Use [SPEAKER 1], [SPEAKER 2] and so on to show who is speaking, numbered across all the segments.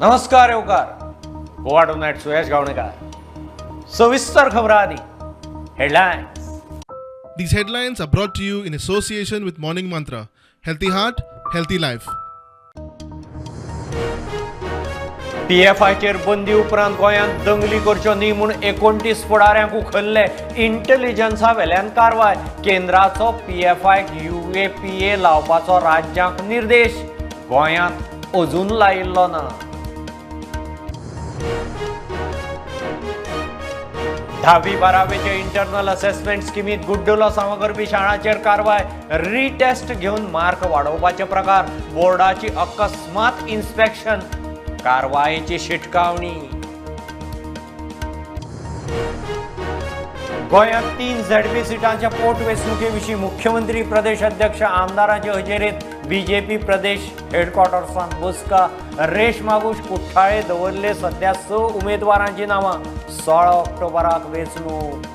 [SPEAKER 1] नमस्कार येवकार गोवा टुनायट सुयश गावणेकार. सविस्तर खबरां आदी headlines.
[SPEAKER 2] These headlines are brought to you in association with Morning Mantra. Healthy heart, healthy life.
[SPEAKER 1] पीएफआयचेर बंदी उपरांत गोंयांत दंगली करच्यो न्ही म्हूण 29 फुडाऱ्यांक उखल्ले. इंटेलिजन्सा वेल्यान कारवाय. केंद्राचो पीएफआयक यूएपीए लावपाचो राज्यांक निर्देश. गोंयांत अजून लायिल्लो ना. धावी बारावेचे इंटरनल असेसमेंट स्किमीत गुड्डुलो सामा करपी शाळांचेर कारवाय. रिटेस्ट घेवन मार्क वाडोवपाचे प्रकार. बोर्डाची अकस्मात इन्स्पेक्शन. कारवायेची शिटकावणी. गोंयांत 3 झेडपी सिटांच्या पोटवेंचणुके विशीं मुख्यमंत्री, प्रदेश अध्यक्ष, आमदारांचे हजेरेंत बीजेपी प्रदेश हेडक्वॉर्टर्सांत बसका. रेश मागूश कुठ्ठाळे दवरले सध्या 6 उमेदवारांची नांवां. 16 ऑक्टोबराक वेंचणूक.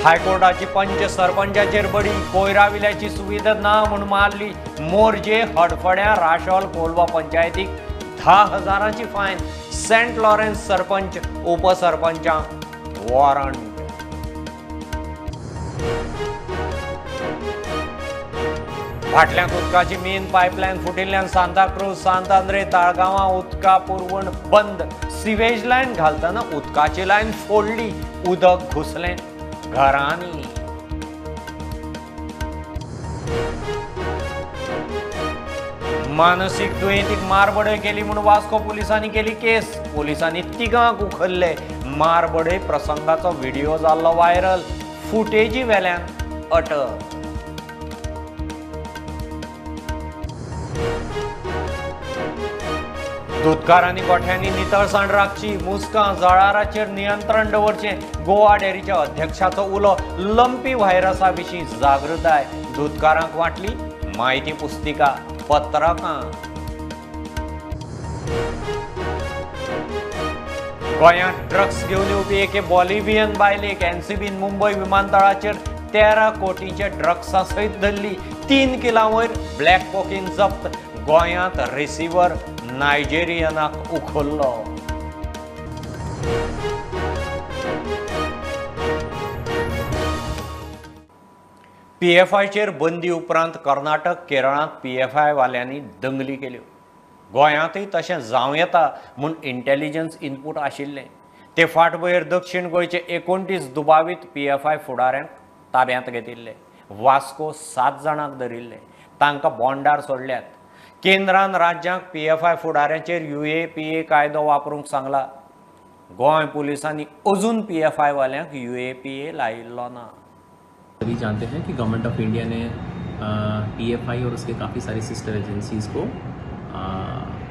[SPEAKER 1] हायकोर्टाची पंच सरपंचाचेर बडी. कोयराविल्याची सुविधा ना म्हूण मारली. मोरजे, हडफड्यां, राशोल, कोलवा पंचायतीक 10,000 फायन. सेंट लॉरेन्स सरपंच, उपसरपंचांक वॉरंट. फाटल्यांक उदकाची मेन पायपलायन फुटिल्ल्यान सांताक्रूज, सांत आंद्रे, ताळगांवां उदका पुरवण बंद. सिवेज लायन घालतना उदकाची लायन फोडली. उदक घुसलें घरांनी. मानसीक दुयेंतीक मारबडय केली म्हूण वास्को पुलिसांनी केली केस. पुलिसांनी तिगांक उखल्ले. मारबडय प्रसंगाचो व्हिडिओ जाल्लो व्हायरल. फुटेजी वेल्यान अटक. दुदकारांनी गोठ्यांनी नितळसाण राखची. मुस्कां जळाराचेर नियंत्रण दवरचें. गोवा डेअरीच्या अध्यक्षाचो उलो. लंपी व्हायरसा विशीं जागृताय. दुदकारांक वांटली म्हायती पुस्तिका, पत्रकां. गोंयांत ड्रग्स घेवन येवपी एके बॉलिव्हियन बायलेक एनसीबीन मुंबय विमानतळाचेर 13 कोटींच्या ड्रग्सां सयत धरली. 3 किलां वयर ब्लॅक कोकीन जप्त. गोंयांत रिसिव्हर नायजेरियनाक उखल्लो. पीएफआयचेर बंदी उपरांत कर्नाटक, केरळांत पीएफआय वाल्यांनी दंगली केल्यो. गोंयांतय तशें जावं येता म्हूण इंटेलिजन्स इनपूट आशिल्लें. ते फाटभुंयेर दक्षिण गोंयचे 29 दुबावीत पीएफआय फुडाऱ्यांक ताब्यांत घेतिल्ले. वास्को 7 जाणांक धरिल्ले. तांकां बॉन्डार सोडल्यात. केंद्रान राज्यांक पीएफआय फुडाऱ्यांचेर यूएपीए कायदो वापरूंक सांगला. गोंय पुलिसांनी अजून पीएफआय वाल्यांक यूएपीए लायिल्लो ना.
[SPEAKER 3] सभी जानते हैं कि गवर्नमेंट ऑफ इंडिया ने पीएफआई और उसके काफ़ी सारी सिस्टर एजेंसीज़ को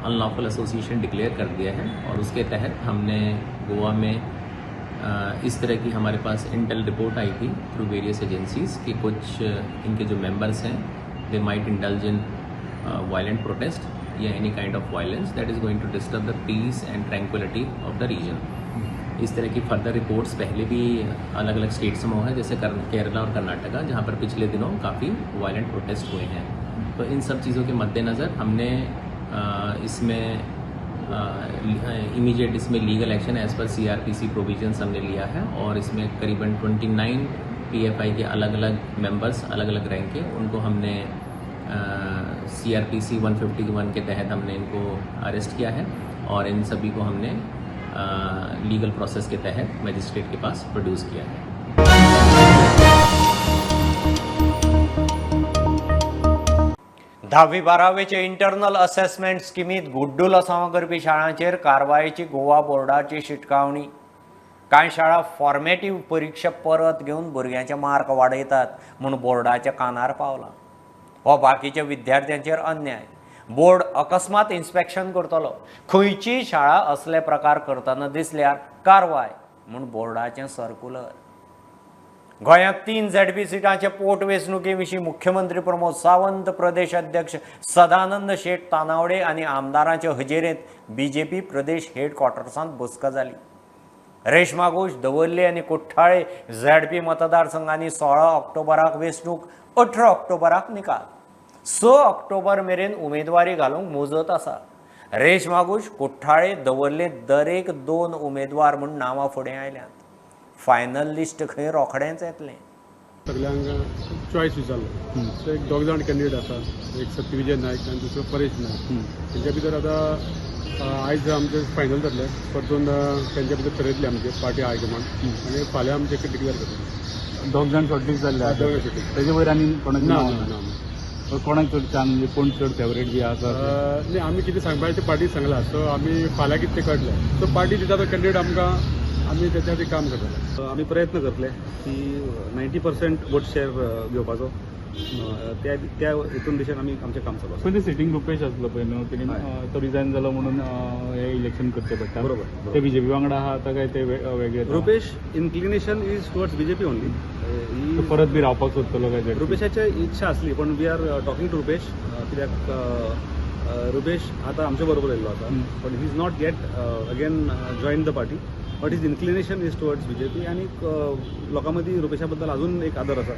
[SPEAKER 3] अनलॉफुल एसोसिएशन डिक्लेयर कर दिया है और उसके तहत हमने गोवा में इस तरह की हमारे पास इंटेल रिपोर्ट आई थी थ्रू वेरियस एजेंसीज़ कि कुछ इनके जो मेंबर्स हैं they might indulge in violent protest या any kind of violence that is going to disturb the peace and tranquility of the region. इस तरह की फर्दर रिपोर्ट्स पहले भी अलग अलग स्टेट्स में हुआ है, जैसे केरला और कर्नाटका, जहाँ पर पिछले दिनों काफ़ी वायलेंट प्रोटेस्ट हुए हैं. तो इन सब चीज़ों के मद्देनज़र हमने इसमें इमीडिएट इसमें legal action as per CrPC provisions हमने लिया है और इसमें करीबन 29 पीएफआई के अलग अलग मेंबर्स, अलग अलग रैंक के, उनको हमने सीआरपीसी 151 के तहत हमने इनको arrest Kia Hai Aur in सभी को हमने लीगल प्रोसेस के तहत मजिस्ट्रेट के पास प्रोड्यूस किया है.
[SPEAKER 1] धावी बारावेचे इंटरनल असेसमेंट स्किमीत गुड्डुलसांवां करपी शाळांचेर कारवायेची गोवा बोर्डाची शिटकावणी. कांय शाळा फॉर्मेटीव परिक्षा परत घेवन भुरग्यांचे मार्क वाडयतात म्हूण बोर्डाच्या कानार पावलां. हो बाकीच्या विद्यार्थ्यांचेर अन्याय. बोर्ड अकस्मात इन्स्पेक्शन करतलो. खंयचीय शाळा असले प्रकार करतना दिसल्यार कारवाय म्हूण बोर्डाचें सर्कुलर. गोंयांत 3 झेडपी सिटांचे पोटवेंचणुके विशीं मुख्यमंत्री प्रमोद सावंत, प्रदेश अध्यक्ष सदानंद शेट तानावडे आनी आमदारांचे हजेरेंत बीजेपी प्रदेश हेडक्वॉर्टर्सांत बसका जाली. रेश्मा घोश, दवर्ले आनी कुठ्ठाळे झेडपी मतदारसंघांनी 16 ऑक्टोबराक वेंचणूक, 18 ऑक्टोबराक निकाल. 6 ऑक्टोबर मेरेन उमेदवारी घालूंक मुजत आसा. रेश मागूश, कुठ्ठाळे, दवर्ले दरेक दोन उमेदवार म्हूण नांवां फुडें आयल्यांत. फायनल लिस्ट खंय रोखडेंच येतलें.
[SPEAKER 4] सगल्यांक चॉयस विचारलो. सो एक दोग जाण कॅन्डिडेट आसा, एक सत्यविजय नायक आनी दुसरो परेश नायक. तेंच्या भितर आतां आयज आमचें फायनल जातलें. परतून तेंच्या भितर ठरयतले आमचे पार्टी हायकमांड आनी फाल्यां आमचें डिक्लेअर करतले.
[SPEAKER 5] दोग जाण शॉर्टलिस्ट जाल्ले आसा?
[SPEAKER 4] दोग shortlist.
[SPEAKER 5] तेजे वयर आनी कोणाचें
[SPEAKER 4] ना.
[SPEAKER 5] नांव
[SPEAKER 4] ना.
[SPEAKER 5] ना?
[SPEAKER 4] ना.
[SPEAKER 5] कोणाक चड चान्स, म्हणजे कोण चड फेवरेट बी आसा?
[SPEAKER 4] न्ही, आमी कितें सांगपाचें तें पार्टी सांगलां. सो आमी फाल्यां कितें तें कळटलें. सो पार्टी दिता तो कॅन्डिडेट आमकां, आमी तेच्या खातीर काम करतले.
[SPEAKER 6] आमी प्रयत्न करतले की 90% वोट शेअर घेवपाचो. त्या त्या हितून दिशेन आमी आमचें काम चालू आसा.
[SPEAKER 5] पण ते सिटींग रुपेश आसलो पळय न्हू, तेणी तो रिजायन जालो म्हणून हे इलेक्शन करचें पडटा.
[SPEAKER 6] बरोबर.
[SPEAKER 5] ते बीजेपी वांगडा आहा आतां काय ते वेगळे?
[SPEAKER 6] Rupesh inclination is towards BJP only.
[SPEAKER 5] तो परत बी रावपाक सोदतलो काय ते?
[SPEAKER 6] रुपेशाची इच्छा आसली, पण we are talking to Rupesh, कित्याक रुपेश आतां आमचे बरोबर येयल्लो आसा, पण he is not yet again join the party, but his inclination is towards BJP. आनी लोकां मदीं रुपेशा बद्दल अजून एक आदर आसा.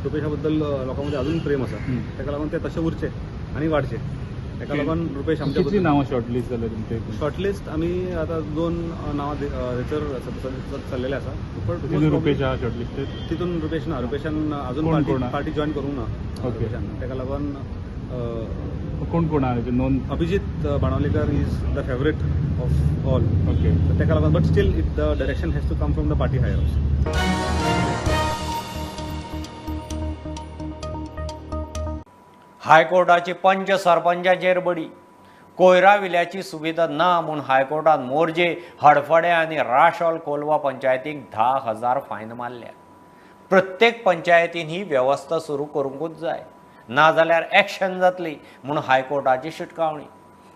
[SPEAKER 6] रुपेशा बद्दल लोकां मदीं अजून प्रेम आसा. ताका लागून ते तशें उरचें आनी वाडचें, ताका लागून रुपेश आमच्या.
[SPEAKER 5] कितली नांवां शॉर्टलिस्ट जाल्या तुमच्या हितून?
[SPEAKER 6] शॉर्टलिस्ट आमी आतां दोन नांवां हेचर चल्लेले आसा, पण
[SPEAKER 5] तितून रुपेश आहा शॉर्टलिस्टेड?
[SPEAKER 6] तितून रुपेश ना. रुपेशान अजून
[SPEAKER 5] कोण
[SPEAKER 6] पार्टी
[SPEAKER 5] कोण आहा?
[SPEAKER 6] पार्टी जॉईन करूंक ना रुपेशान. ताका लागून
[SPEAKER 5] कोण कोण आहा नोंद?
[SPEAKER 6] Abhijit Banavlikar is the favourite of all. ताका लागून, but still it the direction has to come from the party higher.
[SPEAKER 1] हायकोर्टाची पंच सरपंचाचेर बडी. कोयरा विल्याची सुविधा ना म्हूण हायकोर्टान मोरजे, हडफडें आनी राशोल कोलवा पंचायतीक 10,000 फायन मारल्या. प्रत्येक पंचायतीन ही वेवस्था सुरू करूंकूच जाय, नाजाल्यार एक्शन जातली म्हूण हायकोर्टाची शिटकावणी.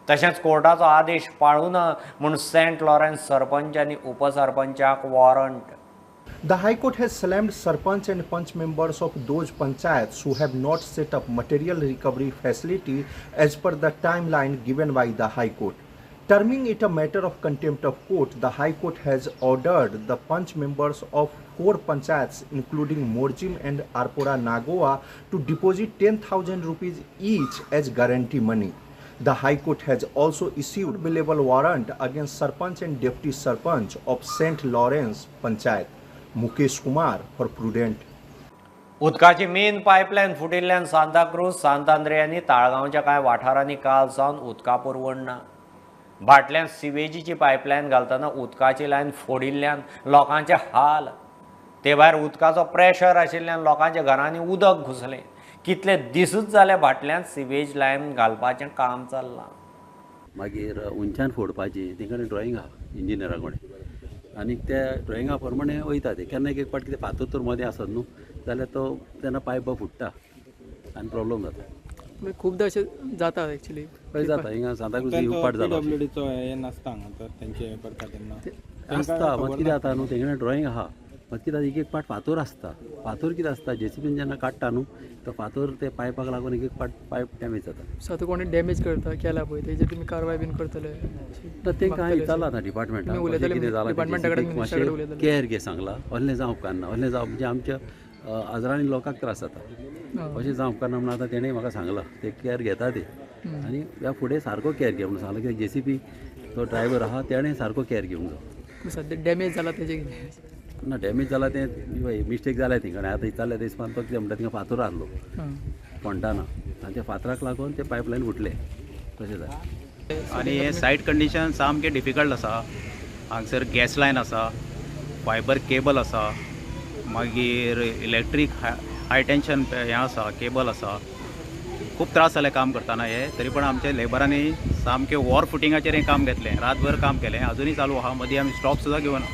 [SPEAKER 1] तशेंच कोर्टाचो आदेश पाळूना म्हूण सेंट लॉरेन्स सरपंच आनी उपसरपंचाक warrant.
[SPEAKER 7] The High Court has slammed Sarpanch and Panch members of those panchayats who have not set up material recovery facility as per the timeline given by the High Court. Terming it a matter of contempt of court, the High Court has ordered the Panch members of four panchayats, including Morjim and Arpora Nagoa, to deposit 10,000 rupees each as guarantee money. The High Court has also issued bailable warrant against Sarpanch and Deputy Sarpanch of St. Lawrence Panchayat, Mukesh Kumar, for prudent.
[SPEAKER 1] उदकाची main pipeline फुटिल्ल्यान सांताक्रूज, सांत आंद्रे आनी ताळगांवच्या कांय वाठारांनी काल सावन उदका पुरवण ना. भाटल्यान सिवेजीची पायपलायन घालतना उदकाची लायन फोडिल्ल्यान लोकांचे हाल. ते भायर उदकाचो प्रेशर आशिल्ल्यान लोकांच्या घरांनी उदक घुसलें. कितले दिसूच जाले भाटल्यान सिवेज लायन घालपाचें काम चल्लां.
[SPEAKER 8] मागीर उंचान फोडपाची तेंकडे ड्रॉइंग आहा इंजिनियरा कडेन आनी त्या ड्रॉइंगा प्रमाणे वयता ते. केन्ना एक एक फावट कितें फातर तर मदें आसत न्हू जाल्यार तो तेन्ना पायप फुट्टा आनी प्रॉब्लम जाता.
[SPEAKER 9] खूबदां अशें जाता एक्चुली.
[SPEAKER 8] हय, जाता. हिंगा सांताक्रूज उपाट जाला.
[SPEAKER 10] पीडब्ल्यूडीचो हे नासता हांगा तर तेंचे हे करता तेन्ना
[SPEAKER 8] आसता, मात कितें जाता न्हू, तेंगेलें ड्रॉइंग आहा, मात कितें एक एक पाट फातर आसता. फातर कितें आसता, जेसीबीन जेन्ना काडटा न्हू तो फातर ते पायपाक लागून एक एक पाट पायप डॅमेज जाता.
[SPEAKER 9] सो आतां कोणी डॅमेज करता केला पळय, तेजेर तुमी कारवाय बीन करतले अशी
[SPEAKER 8] ना, तांकां हांवें
[SPEAKER 9] मागतले
[SPEAKER 8] विचारलां आतां
[SPEAKER 9] अशें.
[SPEAKER 8] डिपार्टमेंटाक
[SPEAKER 9] तुमी
[SPEAKER 8] कशें
[SPEAKER 9] उलयतले
[SPEAKER 8] कितें जालां.
[SPEAKER 9] डिपार्टमेंटा कडेन, मिनिस्टरा कडेन
[SPEAKER 8] मातशें
[SPEAKER 9] उलयतले?
[SPEAKER 8] केअर घे सांगलां. असलें जावं उपकारना, असलें जावप म्हणजे आमच्या हजारांनी लोकांक त्रास जाता. अशें जावं उपकारना म्हणून आतां तेणें म्हाका सांगलां, ते केअर घेता ते आनी ह्या फुडें सारको केअर घे म्हणून सांगलां. कित्याक जेसीबी तो ड्रायवर आहा, तेणें सारको केअर घेवंक जाय.
[SPEAKER 9] सद्या डॅमेज जाला तेजें कितें?
[SPEAKER 8] ना, डॅमेज जाला तें मिस्टेक जाल्या थिंगा. आतां विचारलें ते इसपान, तो कितें म्हणटा, थिंगा फातर आहलो फोंडटाना आनी त्या फातराक लागून ते पायपलायन फुटलें, तशें जालें.
[SPEAKER 11] आनी हे सायट कंडिशन सामकें डिफिकल्ट आसा. हांगसर गॅस लायन आसा, फायबर केबल आसा, मागीर इलेक्ट्रीक हाय टेंशन हें आसा, केबल आसा. खूब त्रास जाले काम करतना हे. तरी पण आमच्या लेबरांनी सामकें वॉर फुटिंगाचेर हें काम घेतलें, रातभर काम केलें, अजुनूय चालू आहा. मदीं आमी स्टॉप सुद्दां घेवना.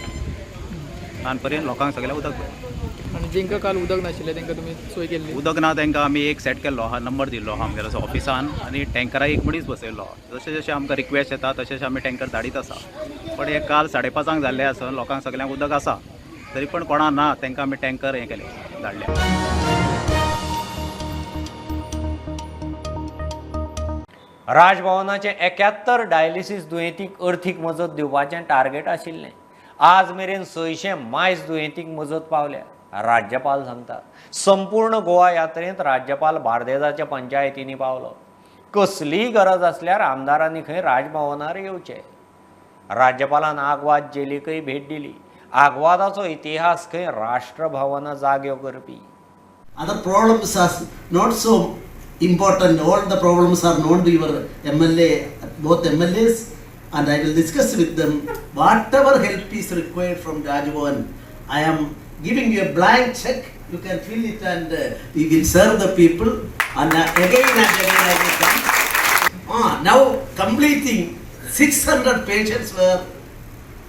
[SPEAKER 11] तान पर्यंत लोकांक सगळ्यांक उदक मेळ्ळें.
[SPEAKER 9] आनी जेंकां काल उदक नाशिल्लें तेंकां तुमी सोय केल्ली?
[SPEAKER 11] उदक ना तांकां आमी एक सेट केल्लो आहा, नंबर दिल्लो आहा आमगेलो ऑफिसान आनी टँकराक एक मनीस बसयल्लो आहा. जशें जशें आमकां रिक्वेस्ट येता तशें तशें आमी टँकर धाडीत आसा. पण हे काल 5:30 जाल्लें आसा, लोकांक सगल्यांक उदक आसा, तरी पण कोणा ना तांकां आमी टँकर हें केले, धाडले.
[SPEAKER 1] राजभवनाचें 71 डायलिसीस दुयेंतींक अर्थीक मजत दिवपाचें टार्गेट आशिल्लें. आज मेरेन 600 मायज दुयेंतींक मजत पावल्या. राज्यपाल सांगता. संपूर्ण गोवा यात्रेंत राज्यपाल बार्देजाच्या पंचायतींनी पावलो. कसलीय गरज आसल्यार आमदारांनी खंय राजभवनार येवचें. राज्यपालान आग्वाद जेलीकय भेट दिली. आग्वादाचो इतिहास खंय राष्ट्रभवना जाग्यो करपी.
[SPEAKER 12] Other problems are not so important. All the problems are known to your MLA, both MLAs, and I will discuss with them whatever help is required from Raj Bhavan. I am giving you a blank check. You can fill it and we will serve the people. And again and again I will come. Now completing 600 patients were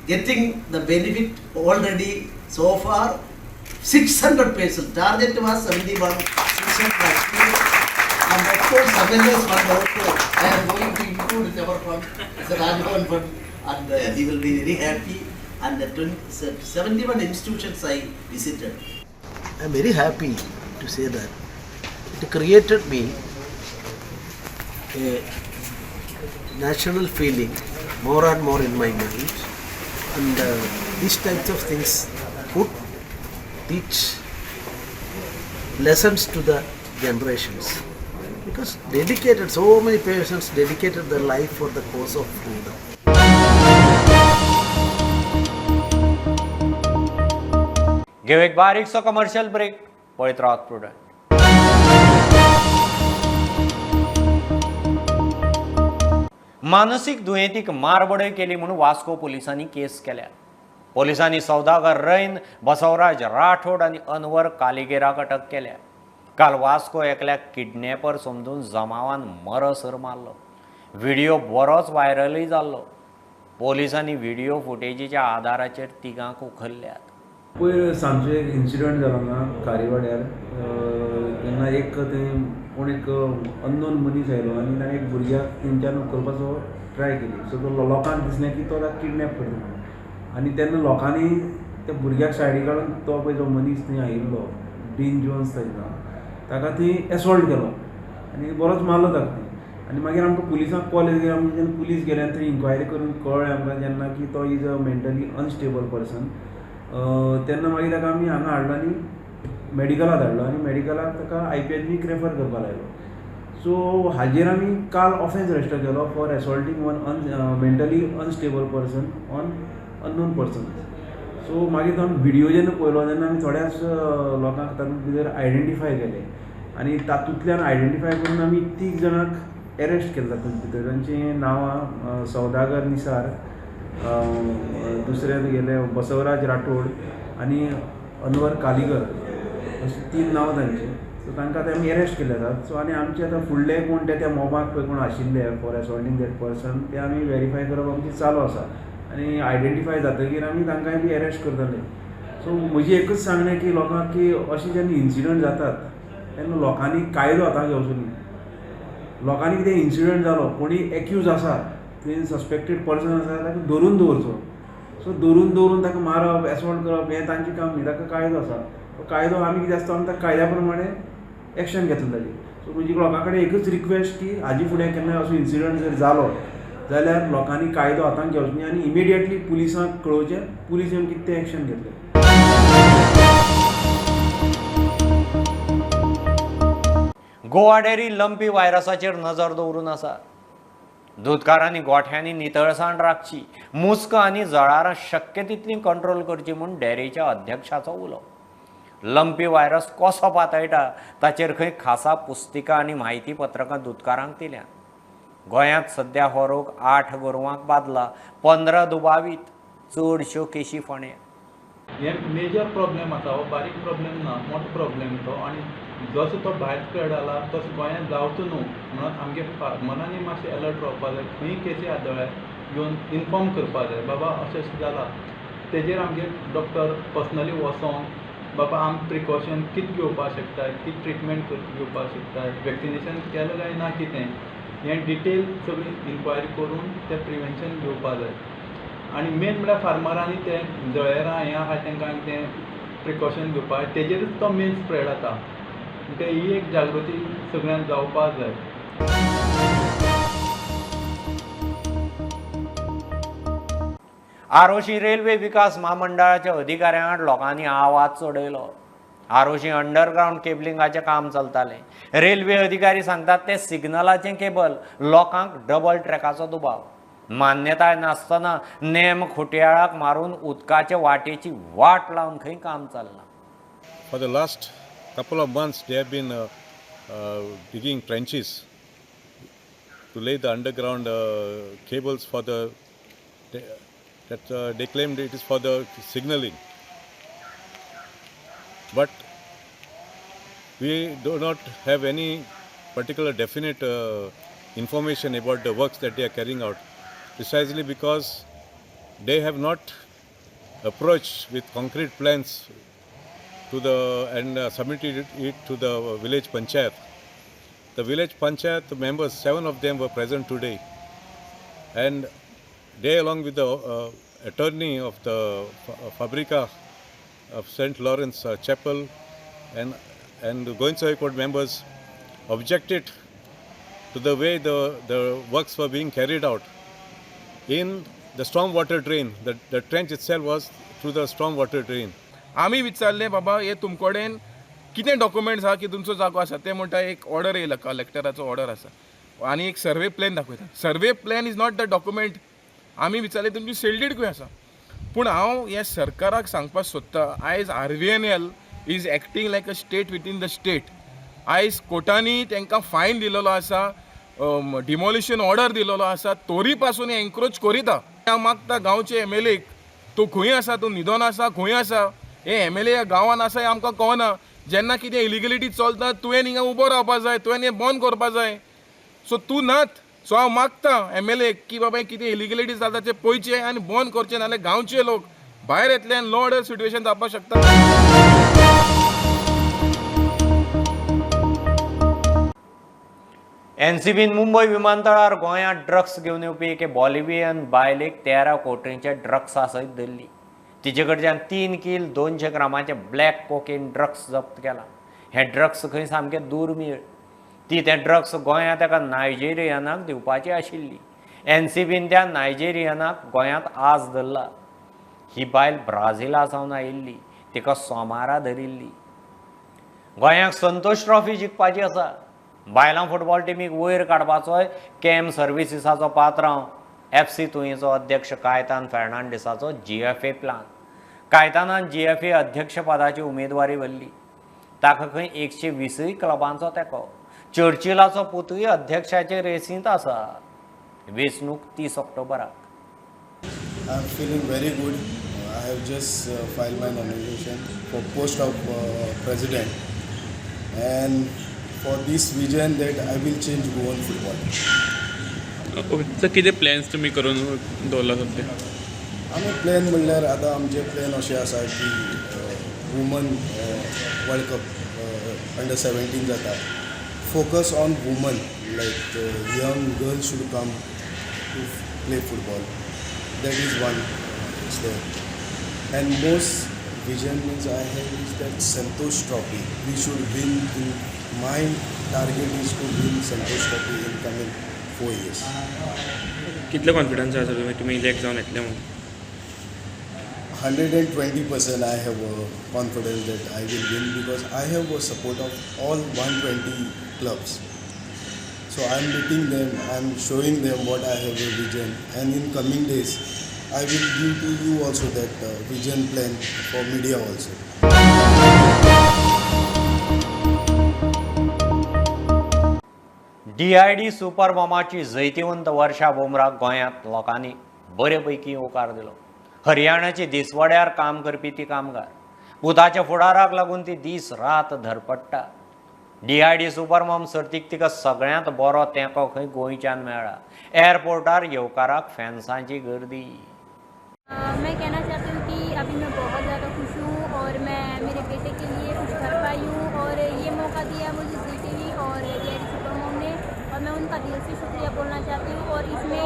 [SPEAKER 12] getting the benefit already so far. 600 patients. Target was 71, 600. And of course, MLA's fund also, I am going to include in our fund, it's a Raj Bhavan fund, and he will be very happy. And the 71 institutions I visited. I am very happy to say that it created me a national feeling more and more in my mind, and these types of things could teach lessons to the generations, because dedicated, so many persons dedicated their life for the cause of freedom.
[SPEAKER 1] घेऊ एक बारीकसो commercial break. पळयत रावात prudent. मानसीक दुयेंतीक मारबडय केली म्हूण वास्को पोलिसांनी केस केल्या. पोलिसांनी सौदागर रैन, बसवराज राठोड आनी अनवर कालिगेराक अटक केल्या. काल वास्को एकल्याक किडनॅपर समजून जमावान मरसर मारलो. व्हिडिओ बरोच व्हायरलय जाल्लो. पोलिसांनी व्हिडिओ फुटेजीच्या आदाराचेर तिगांक उखल्ल्यात.
[SPEAKER 13] पयर सांजचो एक इन्सिडंट जालो हांगा खारीवाड्यार, तेन्ना एक थंय कोण एक अननोन मनीस आयलो आनी ताणें एक भुरग्याक तेंच्यान उखलपाचो ट्राय केली. सो तो लोकांक दिसलें की तो ताका किडनॅप करता म्हणून, आनी तेन्ना लोकांनी त्या भुरग्याक सायडीक काडून तो पळय जो मनीस थंय आयिल्लो डीन जोन्स ताजें नांव, ताका थंय एसॉल्ट केलो आनी बरोच मारलो ताका थंय. आनी मागीर आमकां पुलिसांक कॉल येयलो. आमी जेन्ना पुलीस गेले आनी थंय इन्क्वायरी करून कळ्ळें आमकां जेन्ना की तो is a mentally unstable person. तेन्ना मागीर ताका आमी हांगा हाडलो आनी मेडिकलाक धाडलो आनी मेडिकलाक ताका IPHBक रेफर करपाक लायलो. सो हाजेर आमी काल ऑफेन्स रजिस्टर केलो for assaulting one mentally unstable person on unknown person. So मागीर तो आमी व्हिडियो जेन्ना पळयलो तेन्ना आमी थोड्याच लोकांक तातूंत भितर आयडेंटिफाय केले आनी तातूंतल्यान आयडेंटिफाय करून आमी 3 जाणांक एरेस्ट केले तातूंत भितर. तांचीं नांवां सौदागर निसार, दुसरे गेले बसवराज राठोड आनी अनवर कालिगर, अशीं 3 नांवां तांचीं. सो तांकां आतां आमी एरेस्ट केले आसात. सो आनी आमचे आतां फुडले कोण ते त्या मोबाक पळय कोण आशिल्ले फॉर एसॉल्टींग that person ते आमी वेरीफाय करप आमचें चालू आसा आनी आयडेंटिफाय जातकीर आमी तांकांय बी एरेस्ट करतले. सो म्हजी एकूच सांगणें की लोकांक की अशें जेन्ना इन्सिडंट जातात तेन्ना लोकांनी कायदो हातांत घेवचो न्ही. लोकांनी कितें इन्सिडंट जालो, कोणी एक्यूज आसा, थंय सस्पेक्टेड पर्सन आसा ताका धरून दवरचो. सो धरून दवरून ताका मारप, एसॉल्ट करप हें तांचें काम न्ही. ताका कायदो आसा, तो कायदो आमी कितें आसता आमी ताका कायद्या प्रमाणे एक्शन घेतले ताजेर. सो म्हजी लोकां कडेन एकूच रिक्वेस्ट की हाजे फुडें केन्नाय असो इन्सिडंट जर जालो जाल्यार लोकांनी कायदो हातांत घेवचो न्ही आनी इमिडिएटली पुलिसांक कळोवचें, पुलीस येवन कितें तें एक्शन घेतले.
[SPEAKER 1] गोवा डेअरी लंपी व्हायरसाचेर नजर दवरून आसा. दुदकारांनी गोठ्यांनी नितळसाण राखची, मुस्क आनी जळारां शक्य तितली कंट्रोल करची म्हूण डेअरीच्या अध्यक्षाचो उलो. लंपी व्हायरस कसो पातळटा ताचेर खंय खासा पुस्तिका आनी म्हायती पत्रकां दुदकारांक दिल्यात. गोंयांत सद्या हो रोग 8 गोरवांक बादला, 15 दुबावीत, चडश्यो केशी फोंड्या.
[SPEAKER 5] हे मेजर प्रॉब्लेम आसा, हो बारीक प्रॉब्लेम ना, मोठो प्रॉब्लेम तो. आनी जसो तो भायर स्प्रेड जाला तसो गोंयांत जावचो न्हू म्हणून आमगे फार्मरांनी मातशें अलर्ट रावपा जाय. खंय केसी आदळ्ळ्या येवन इनफॉर्म करपा जाय, बाबा अशें अशें जालां. तेजेर आमगे डॉक्टर पर्सनली वचोन बाबा आमी प्रिकॉशन कितें घेवपाक शकता, कितें ट्रिटमेंट घेवपाक शकता, वॅक्सिनेशन केलें काय ना कितें हें डिटेल सगळी इन्क्वायरी करून तें प्रिवेंशन घेवपा जाय. आनी मेन म्हळ्यार फार्मरांनी ते जळेरां हें आहा तांकां कितें प्रिकॉशन घेवपाक, तेजेरूच तो मेन स्प्रेड जाता. म्हणटकीर ही एक जागृती सगळ्यांक जावपाक जाय.
[SPEAKER 1] आरोशी रेल्वे विकास म्हामंडळाच्या अधिकाऱ्यां आड लोकांनी आवाज चडयलो. आरोशी अंडरग्रावंड केबलिंगाचें काम चलतालें. रेल्वे अधिकारी सांगतात तें सिग्नलाचें केबल, लोकांक डबल ट्रॅकाचो दुबाव. मान्यताय नासतना नेम खुटयाळाक मारून उदकाचे वाटेची वाट लावन खंय काम चल्लां.
[SPEAKER 14] For the last couple of months, they have been digging trenches to lay the underground cables for the that they claimed it is for the signaling. But we do not have any particular definite information about the works that they are carrying out, precisely because they have not approached with concrete plans to the and submitted it to the village panchayat. The village panchayat members, 7 of them were present today, and they, along with the attorney of the Fabrica of St. Lawrence Chapel and the Goencho High Court members, objected to the way the works were being carried out in the stormwater drain. The trench itself was through the stormwater drain.
[SPEAKER 15] आमी विचारलें, बाबा हे तुमकडेन कितें documents आहा की तुमचो जागो आसा? ते म्हणटा एक ऑर्डर येयला, कलेक्टराचो ऑर्डर आसा आनी एक सर्वे प्लॅन दाखयता. Survey plan is not the document. आमी विचारलें तुमची सेल did खंय आसा? पूण हांव हे सरकाराक सांगपाक सोदता, आयज RVNL is acting like a state within the state. आयज कोर्टांनी तांकां फायन दिलेलो आसा, डिमोलिशन ऑर्डर दिलेलो आसा, तोरी पासून एन्क्रोच करिता. हांव मागता गांवचे एमएलएक, तूं खंय आसा? तूं न्हिदोन आसा? खंय आसा? हे एमएलए गांवान आसा हें आमकां कळना. जेन्ना कितें इलिगलिटी चलता तुवें हिंगा उबो रावपा जाय, तुवें हें बंद करपा जाय. सो तूं नात. सो हांव मागता एमएलए की बाबा कितें इलिगलिटी चलता तें पळयचें आनी बंद करचें, नाल्यार गांवचे लोक भायर येतले आनी लॉ ऑर्डर सिट्युएशन जावपाक शकता.
[SPEAKER 1] एनसीबीन मुंबय विमानतळार गोंयांत ड्रग्स घेवन येवपी एके बॉलिव्हियन बायलेक 13 कोटींच्या ड्रग्सा सयत धरली. तिचे कडच्यान 3 किल 200 ग्रामाचे ब्लॅक कोकेन ड्रग्स जप्त केला. हें ड्रग्स खंय सामकें दुर्मीळ. ती तें ड्रग्स गोंयांत एका नायजेरियनाक दिवपाची आशिल्ली. एनसीबीन त्या नायजेरियनाक गोंयांत आज धरला. ही बायल ब्राझिला सावन आयिल्ली, तिका सोमारा धरिल्ली. गोंयाक संतोष ट्रॉफी जिखपाची आसा. बायलां फुटबॉल टिमीक वयर काडपाचोय कॅम सर्विसीसाचो पात्रांव एफसी तुयेंचो अध्यक्ष कायतान फेर्नांडीसाचो जीएफए प्लान. कायतानान जीएफए अध्यक्षपदाची उमेदवारी भरली. ताका खंय 120 क्लबांचो तेंको. चर्चिलाचो पुतूय अध्यक्षाचे रेसींत आसा. वेंचणूक 30 ऑक्टोबराक.
[SPEAKER 16] I am feeling very good. I have just filed my nomination for post of president and for this vision that I will change Goan football.
[SPEAKER 17] Okay, so कितें प्लॅन्स तुमी करून दवरला सद्या?
[SPEAKER 16] आमी प्लॅन म्हणल्यार आतां आमचे प्लॅन अशें आसा की वुमन वर्ल्ड कप अंडर 17 जाता. Focus on woman, like young girls should come to play football. That is one step. And most vision means I have is that Santosh Trophy. We should win in, my target is to win Santosh Trophy in coming 4 years.
[SPEAKER 17] कितले confidence आसा तुमी elect जावन येतले म्हणून?
[SPEAKER 16] 120% I have a confidence that I will win because I have a support of all 120 clubs. So I am meeting them, I am showing them what I have a vision, and in coming days I will give to you also that vision plan for media also.
[SPEAKER 1] DID super मॉमाची जैतिवंत वर्षा बुमराक गोंयांत लोकांनी बरे पैकी येवकार दिलो. हरियाणाची दिसवड्यार काम करपी ती कामगार. पुताच्या फुडाराक लागून ती दीस रात धडपडटा. DID super mom सर्तीक तिका सगळ्यांत बरो तेंको खंय गोंयच्यान मेळ्ळा. एअरपोर्टार येवकाराक फॅन्सांची गर्दी.
[SPEAKER 18] मैं कहना चाहती हूँ कि अभी मैं बहुत ज़्यादा खुश हूँ और मैं मेरे बेटे के लिए कुछ कर पाई हूँ और ये मौका दिया मुझे जी TV Aur DID super mom ने, और मैं उनका दिल से शुक्रिया बोलना चाहती हूँ। और इसमें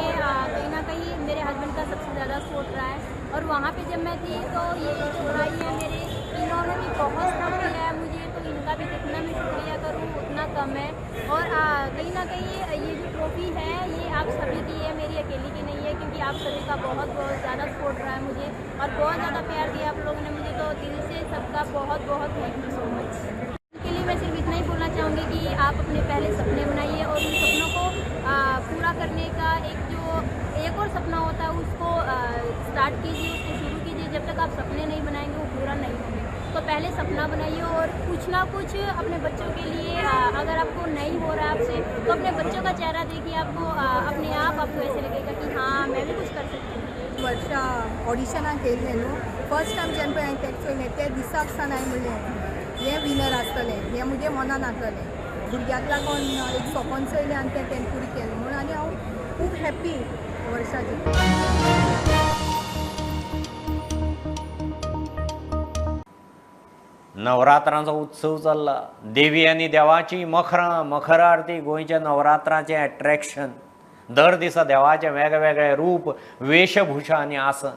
[SPEAKER 18] कहीं ना कहीं मेरे हस्बैंड का सबसे ज़्यादा सपोर्ट रहा है। और वहाँ पे जब मैं थी तो ये जो भाई हैं मेरे, इन्होंने भी बहुत सपोर्ट किया है मुझे, तो इनका भी जितना मैं शुक्रिया करूँ उतना कम है। और कहीं ना कहीं ये जो ट्रॉफी है ये आप सभी की है, मेरी अकेली की नहीं है, क्योंकि आप सभी का बहुत बहुत ज़्यादा सपोर्ट रहा है मुझे और बहुत ज़्यादा प्यार दिया आप लोगों ने मुझे, तो दिल से सबका बहुत बहुत thank you so much. आप अपने पहले सपने बनाइए और उन सपनों को पूरा करने का एक जो एक और सपना होता है उसको स्टार्ट कीजिए, उसको शुरू कीजिए। जब तक आप सपने नहीं बनाएंगे वो पूरा नहीं होंगे। तो पहले सपना बनाइए और कुछ ना कुछ अपने बच्चों के लिए, अगर आपको नहीं हो रहा आपसे तो अपने बच्चों का चेहरा देखिए, आपको अपने आप आपको ऐसे लगेगा कि हाँ मैं भी कुछ कर सकती हूँ।
[SPEAKER 19] वर्षा ऑडिशनाक येयल्लें न्हू, फर्स्ट टायम जेन्ना पळय हांवें तेका चोयलें ते दिसाक सावन हांवें म्हणलें हें विनर आसतलें, हें म्हजें मनान आसलें। भुरग्याक लागून एक सपन चोयलें आनी तें तेणें पुरें केलें म्हणून आनी हांव खूब हॅप्पी वर्षाचें।
[SPEAKER 1] नवरात्रांचो उत्सव चल्ला, देवी आनी देवाची मखरां, मखर आरती गोंयच्या नवरात्रांचें एट्रॅक्शन। दर दिसा देवाचें वेगवेगळे रूप, वेशभूषा आनी आसन।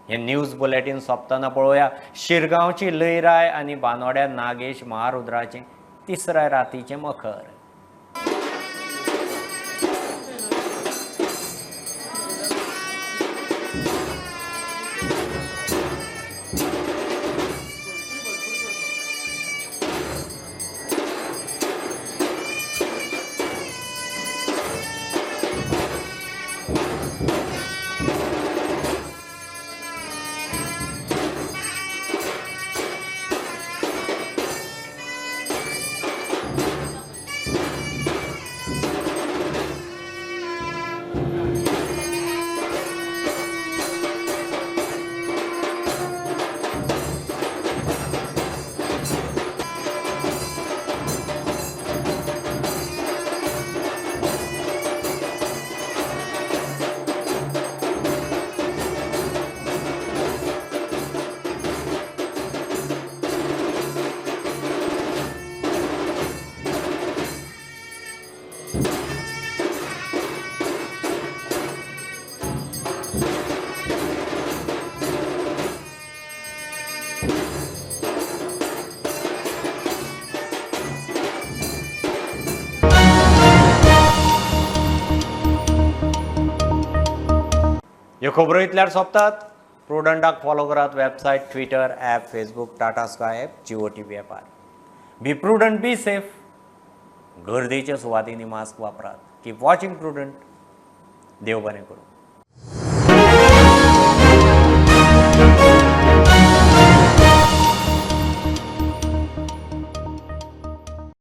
[SPEAKER 1] हे न्यूज बुलेटीन सोंपतना पळोवया शिरगांवची लयराय आनी बानोड्या नागेश महारुद्राचें तिसऱ्या रातीचें मखर। ह्यो खबरो इतल्यार सोंपतात। प्रुडंटाक फॉलो करात website, Twitter, app, Facebook, Tata Sky app, Jio TV ऍपार। Be prudent, be safe. गर्देच्या सुवातींनी मास्क वापरात। Keep watching Prudent. देव बरें करूं।